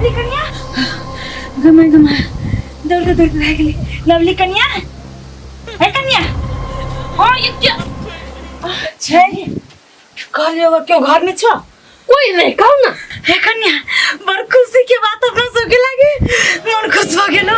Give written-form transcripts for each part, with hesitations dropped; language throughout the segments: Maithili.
लवली कन्या गमा गमा दौड़ के भाग गेली। लवली कन्या, हे कन्या। हाँ, ये क्या छै? कहलियो अगर केओ घर में छो? कोई नहीं, कहू ना। हे कन्या, बड़ खुशी के बात अपना सबके लागे, मन खुश भ गेलो।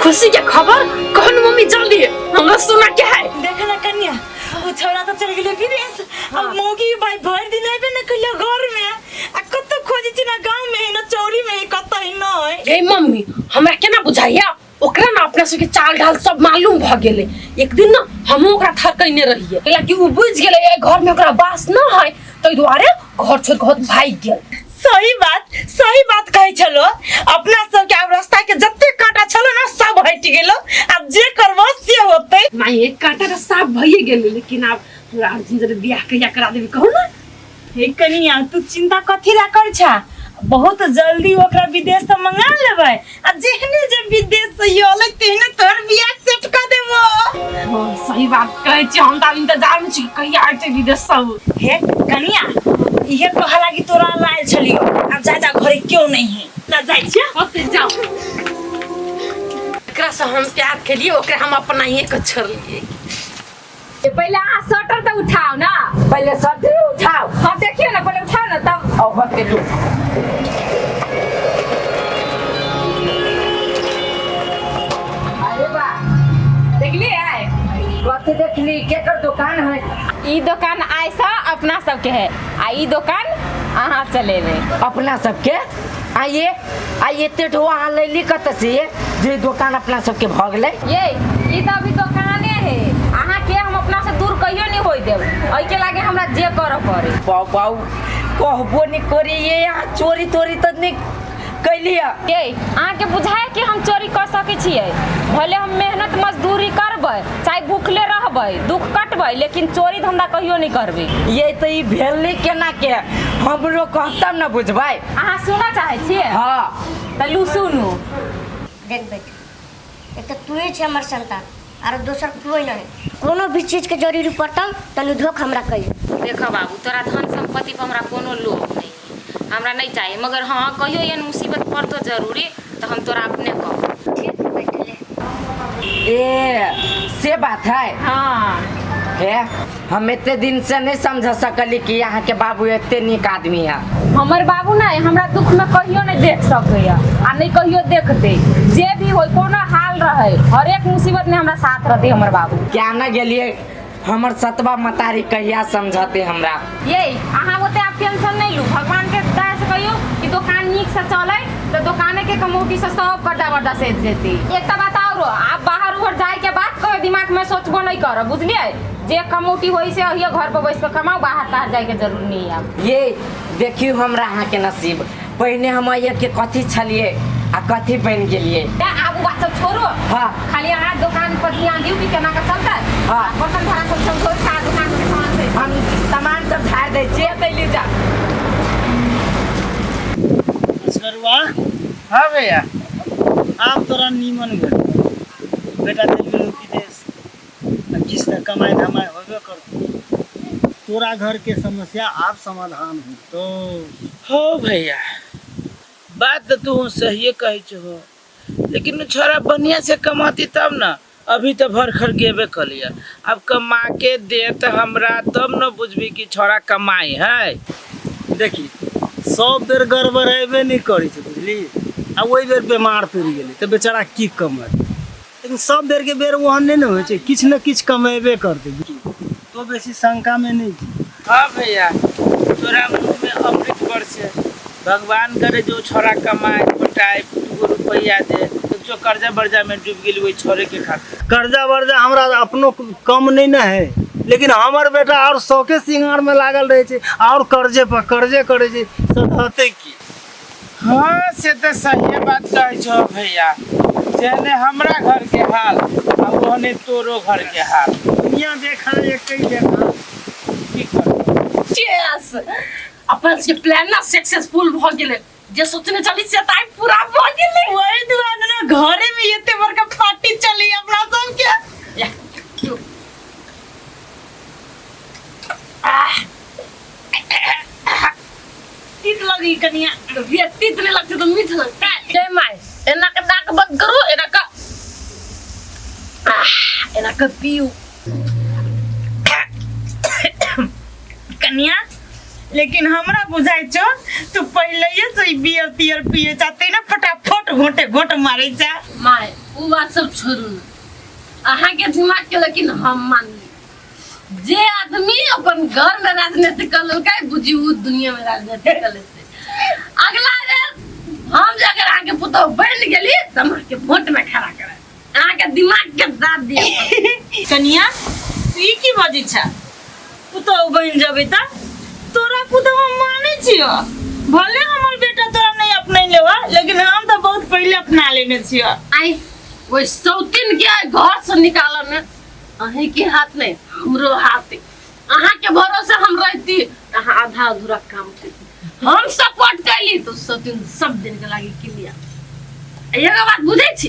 खुशी के खबर कहू ना मम्मी, जल्दी हमरा सुना के है। देख ना कन्या, वो छोरा तो चल गेलै विदेश। अब मौगी भाई भरि दिन आबे न कहियो घर में, आ कतौ खोजै छी ना गाँव में है ना चौरी में है, कतौ ही नहीं। हे मम्मी, हमरा केना बुझाइया ओकरा ना अपना सबके चाल ढाल सब मालूम भ गेलै। एक दिन ना हमहूँ ओकरा थकैने रहियै, कैला कि उ बुझि गेलै एहि घर में ओकरा बास न है, ताहि दुआरे घर छोड़ के भागि गेल। सही बात, सही बात कहै छलो। अपना सबके आब रास्ता के जते कांटा छलो ना सब हटि गेलो, आब जे करबो से होतै। माई, एक कांटा तऽ साफ भइए गेलै, लेकिन आब हमरा अर्जुन जरे बियाह कहिया करा देबी कहू ना? हे कनिया, तू चिंता कथी ला कर छा? बहुत जल्दी ओकरा विदेश से मंगा लेबै, आ जेहने जे विदेश से अलै तेहने तोहर बियाह सेट कर देबो। हाँ, सही बात कहै छी। हम तऽ इंतजार में छी कि कहिया अयतै विदेश से। हे कनिया, इहे कह लागी तोरा लायल छलियो। आब जा जा, घरे क्यों नहीं है ना, जाइ छियै। ओते जाओ, एकरा से हम प्यार केलिए, ओकरा हम अपनाइए के छोड़लिए। ये पहले अहाँ स्वेटर तो उठाओ ना। पहले स्वेटर उठाओ। हाँ, देखियो ना, पहले उठाओ ना तब। और होते लू। अरे बा, देखली आए? कथी देखली? केकर दुकान है? ई दुकान ऐसा अपना सबके है, आ ई दुकान अहाँ चलेबे। अपना सबके? आइए आइए, एते ठो अहाँ लैली कतऽ से जे दुकान अपना सबके भऽ गेलै? ये ई तऽ अभी दुकाने है अहाँ के, हम अपना से दूर कहियो नहीं होई देब। एहि के लागे हमरा जे करऽ पड़े। बाउ बाउ, कहबो नहीं करी। ये यहाँ चोरी तोरी तऽ नहीं कैलिया? ये अहाँ के बुझाए कि हम चोरी कर सकै छियै? भले हम मेहनत मजदूरी करबै, चाहे भूखले रहबै, दुख कटबै, लेकिन चोरी धंधा कहियो नहीं करबै। ये तऽ ई भेलै केना के, हमरो कहतब ने बुझबै। अहाँ सुनऽ चाहै छियै? हाँ। तऽ लू, सुनू। देख बेटा, एक तऽ तू छै हमर संतान, आरो दोसर कोई नहीं। कोनो भी चीजके जरूरी पड़तौ तनी धोख हमरा कही। देखऽ बाबू, तोरा धन संपत्ति पर हमरा कोनो लोभ नहीं है, हमरा नहीं चाहिए, मगर हाँ, कहियो एहन मुसीबत पड़तो जरूरी तऽ हम तोरा अपने कहब। ठीक है बेटी, ले। ए से बात है? हाँ। हे, हम एते दिन से नहीं समझ सकली कि यहाँ के बाबू एते नीक आदमी है। हमर बाबू नहीं हमरा दुख में कहियो नहीं देख सकैया आ नहीं कहियो देखते। जे भी होय, कोनो हाल रहे, हर एक मुसीबत में हमरा साथ रहते हमर बाबू। क्या न गेलिए, हमर सतबा मतारी कहिया समझते हमरा। ये अहाँ ओते आब टेंशन नहीं लू। भगवान के दया से कहियो कि दुकान नीक से चले तो दुकाने के कमौटी से सब कर्जा वर्जा सेज जेते। एकटा बात और, आप बाहर उहर जाए के बात कहियो दिमाग में सोचबो नहीं करब, बुझलिए? जे कमौटी होई से अहियो घर पर बैस के कमाओ, बाहर ताहर जाए के जरूर नहीं आब। ये देखियो हमरा अहाँ के नसीब, पहिने हम ये के कथी छलिए आ कथी बन गेलिए। ते आब उ बात सब छोड़ो। हाँ। खाली अहाँ दुकान पर ध्यान दियौ कि केना के चलतै। हाँ। बर्तन भाड़ा सब सब धोइ के दुकान के सामान से हम सामान सब झाड़ दै छियै। ते ले जा। असगरुआ। हाँ भैया। आब तोरा नीमन भेल, बेटा चलि गेलौ विदेश, आ किछु तऽ कमाइ धमाइ होबे करतौ। तोरा घरके समस्या आब समाधान होतौ। हो भैया, बात तऽ तू सहिए कहै छहो, लेकिन उ छोरा बढ़िया से कमाती तब न। अभी तऽ भर खर गेबे कलिया, अब कमा के देत हमरा तब न बुझबी कि छोरा कमाई है। देखी, सब बेर गड़बड़ेबे नहि करै छै, बुझली? आ ओहि बेर बेमार पड़ि गेलै तऽ बेचारा की कमेतै? लेकिन सब बेरके बेर ओहन नहि ने होइ छै, किछु ने किछु कमेबे करतै। तो बेसी शंकामे नहि छी। हाँ भैया, तोरा मुँह में अमृत बरसे। भगवान करे जो छोरा कमाए पटाए, दूगो रुपया दे। जो कर्जा बर्जा में डूब गेली वही छोरे के खातिर। कर्जा वर्जा हमरा अपनो कम नहीं ने है, लेकिन हमर बेटा और शौके सिंगार में लागल रहे छै और कर्जे पर कर्जे करे छै, सधते की? हाँ, से तो सही बात कहै छो भैया। जेहने हमरा घर के हाल आ ओहने तोरो घर के हाल। दुनिया देखा एक ही देखा। की करबै? यस, अपन सबके प्लान ना सक्सेसफुल भ गेलै। जे सोचने चली से तऽ आइ पूरा भ गेलै। वही दुआरे ने घरे में एते बड़का पार्टी चली अपना सबके। या, क्यों? आह, तीत लगै। गई कनिया। तो बियर तीत नहीं लगते तो मीठ लगता है। जय माय, एना के नाक बंद करू, एना का आह, एना के पीऊ। कनिया लेकिन हमरा बुझाइ छौ तू पहिले से बियर तियर पिए चाहते ना फटाफट घोटे घोट मारे चा। माय उ बात सब छोड़ू ना, अहाँ के दिमाग के लेकिन हम मानली जे आदमी अपन घर में राजनीति कर लेलकै बुझी उ दुनिया में राजनीति कर लेतै। अगला बेर हम जे अगर अहाँ के पुतोह बनि गेली तऽ हम अहाँ के वोट में खड़ा करब, अहाँ के दिमाग के दाद दिअ। कनिया तू ई की बजै छा? पुतोह बनि जबै तऽ तोरा पुतोह हम मानै छियो, भले हमर बेटा तोरा नहीं अपनैले हो लेकिन हम तऽ बहुत पहिले अपना लेने छियो। आई ओहि सौतीन के घर से निकालऽ में अहीं के हाथ नहीं हमरो हाथ है। अहाँ के भरोसे हम रहती तऽ अहाँ आधा अधूरा काम करती, हम सपोर्ट कैली तो सौतीन सब दिन के लागी की लिया। एगो बात बुझै छी,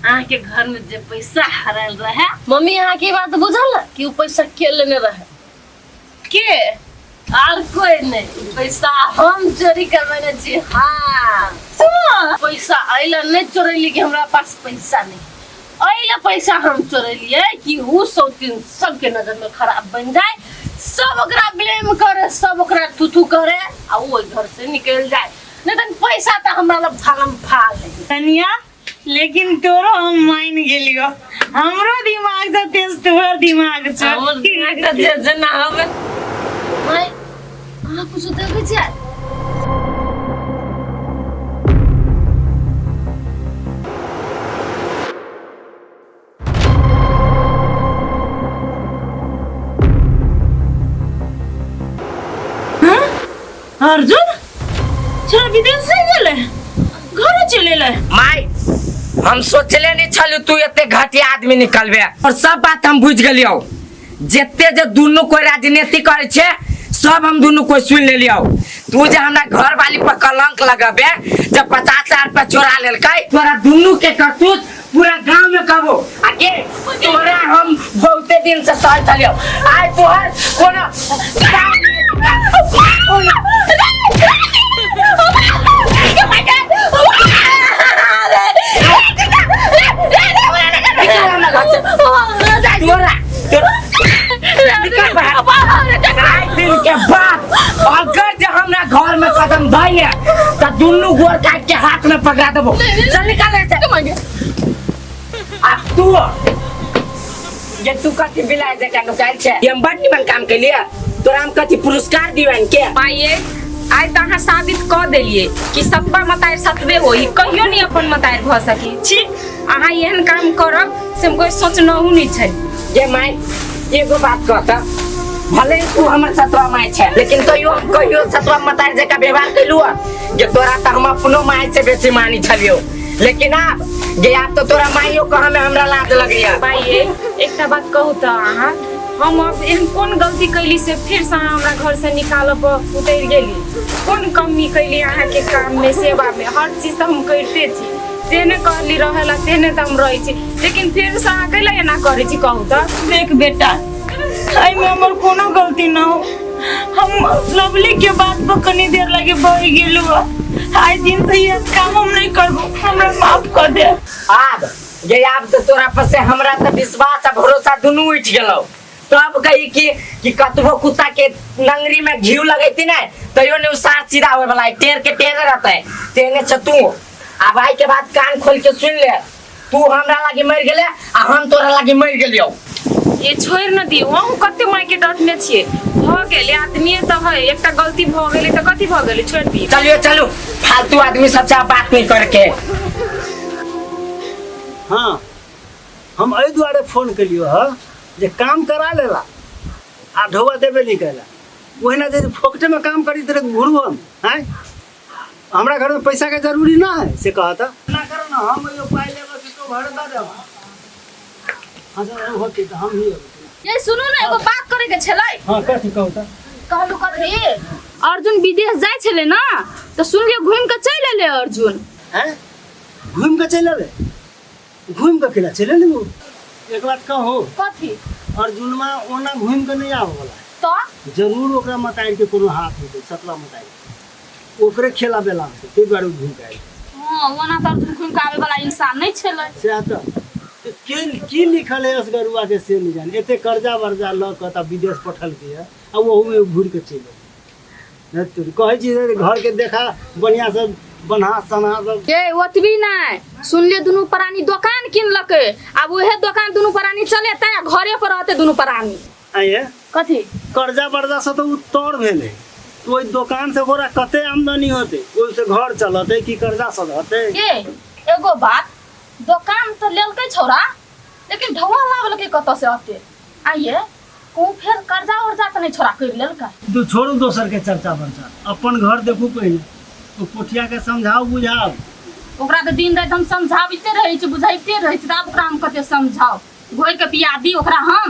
अहाँ के घर में जे पैसा हरायल रहे, मम्मी अहाँ के बात बुझल कि उ पैसा के लेने रहे? के? आर कोई नहीं, पैसा हम चोरी करवेने छी। हाँ पैसा अइला नहीं चोरेली कि हमरा पास पैसा नहीं, अइला पैसा हम चोरेलिए कि उ सौतीन सबके नजर में खराब बन जाए, सब ओकरा ब्लेम करे, सब ओकरा थुथु करे आ उ ओहि घर से निकल जाए, नहीं तो पैसा तो हमरा लग फालम फाल है। कनिया लेकिन तोरो हम मान गेलियो, हमरो दिमाग से तेज तोहर दिमाग छौ। हमर दिमाग तऽ जे जेना होबे। माय अहाँ कुछ देखै छियै? अर्जुन छोरा विदेश से गेलै, घरे चलि एलै। माय हम सोचले नहीं छलू तू एते घटिया आदमी निकलबे, और सब बात हम बुझ गेलियौ। जते जे दुनू कोई राजनीति करे छे सब हम दुनू कोई सुन लेलियौ। तू जे हमरा घर वाली पर कलंक लगबे, जब 50,000 रुपया चोरा लेलकै, तोरा दुनू के करतूत पूरा गांव में कहबो। आ के तोरा हम बहुते दिन से सहल छलियौ, आइ तोहर कोनो निकाल हमरा घर से। तोरा तोरा निकाल बाहर। आइ दिन के बाद अगर जे हमरा घर में कदम धइले त दुनू गोर काट के हाथ में पकड़ा देबो। चल निकाल ऐसे। आ तू जे तू कथी बिलाय जकाँ नुकायल छै, ये हम बड निमन काम केलिए, तोरा हम कथी पुरस्कार दियन के? माइये आइ तऽ अहाँ साबित कऽ देलियै कि सतबा मतारि सतबे होई, कहियो नहीं अपन मतारि भऽ सकी छी। अहाँ एहन काम करब से हम कोई सोचनहु नहीं छै। जे माय एगो बात कहता, भले ही तू हमर सतवा माय छै, लेकिन तैयो हम कहियो सतवा मतारि जकाँ व्यवहार कैलू जे तोरा तऽ हम अपनो माय से बेसी मानी छलियौ, लेकिन आब जे आब तो तोरा माइयो कह में हमरा लाज लगैया। माइये एकटा बात कहू तऽ अहाँ, हम अब एहन कोन गलती कैली से फिर से अहाँ हमरा घर से निकालऽ पर उतरि गेली? कोन कमी कैली अहाँके काम में, सेवा में? हर चीज तऽ हम करिते छी, जेहने कहली रहेला तेहने तऽ हम रहै छी, लेकिन फिर से अहाँ कैला एना करै छी कहू तऽ? देख बेटा, एहिमे हमर कोनो गलती न हो, हम लवली के बात पर कनी देर लगे बह गेलू। आइ दिन से ये काम हम नहीं करबो, हमरा माफ कर दे। आब जे आब तो तोरा पर से हमरा तो विश्वास आ भरोसा दुनू उठि गेलौ। तब कही कि कतबो कुत्ता के नंगरी में घी लगैती ने तैयो ने उ सार सीधा होए वाला है, टेर के टेरे रहतै। तेने छ तू आब आई के बाद कान खोल के सुन ले, तू हमरा लागी मर गेले आ हम तोरा लागी मर गेलियौ। ये छोड़ न दियौ, अहूँ कते माय के डटने छियै, भऽ गेलै आदमीए तऽ है, एकटा गलती भऽ गेलै तऽ कथी भऽ गेलै, छोड़ि दियौ। चलियो चलू, फालतू आदमी सबसे बात नहीं करके। हाँ हम एहि दुआरे फोन केलियो हँ जे काम करा लेला आ ढौआ देबे नहीं कैला, ओहिना जे फोकटे में काम करी तेरे घुरू हम हैं, हमरा घर में पैसा के जरूरी ना है से कहता ना करो ना, हम यो पाई लेबे से तो भर दे देब। हाँ सर, होती तो हम ही अबै। ये सुनू ना, एगो बात करे के छलै। हाँ कथी कहू त? कहलू कथी, अर्जुन विदेश जाय छलै ना तऽ सुनलियै घुमि के चलि एलै अर्जुन। हैं घुमि के चलि एलै? घुमि के केना चलि एलै उ? एक बात कहू कथी? अर्जुनमा ओना घुमि के नहीं आबै वाला है। तऽ? जरूर ओकरा मतारि के कोनो हाथ होतै, सतला मतारि। ओकरे खेला बेला होतै ताहि दुआरे ओ घुमि कऽ आयल। हँ, ओना तऽ अर्जुन घुमि कऽ आबै वाला इंसान नहि छलै। सएह तऽ तऽ के की लिखल है असगरुआ के से नहि जानी। एते कर्जा वर्जा लऽ कऽ तऽ विदेश पठलकै है आ ओहूमे घुरि कऽ चलि एलै। नहि तोरी कहै छी जे घरके देखा बढ़िआँसँ बन्हा सन्हा सब। के ओतबी नहि सुनलियै, दुनू प्राणी दोकान किनलकै, आब उहे दोकान दुनू प्राणी चलेतै आ घरे पर रहतै दुनू प्राणी। आँय, कथी? कर्जा वर्जा से तऽ ओ तर भेलै, तऽ ओहि दोकान से ओकरा कते आमदनी होतै? ओहिसँ घर चलतै कि कर्जा सधतै? के एगो बात, दोकान तऽ लेलकै छौड़ा, लेकिन ढौआ लाबलकै कतऽ से अते? आइये कहूँ फेर कर्जा उर्जा तऽ नहि छोड़ा करि लेलकै? तू छोड़ू दोसर के चर्चा बर्चा, अपन घर देखू पहिने। ओ पोठिया के समझाउ बुझाउ। ओकरा तऽ दिन राति हम समझाबिते रहै छी, बुझाबिते रहै छी, तऽ आब ओकरा हम कते समझाउ? घोरि कऽ पिया दी ओकरा हम।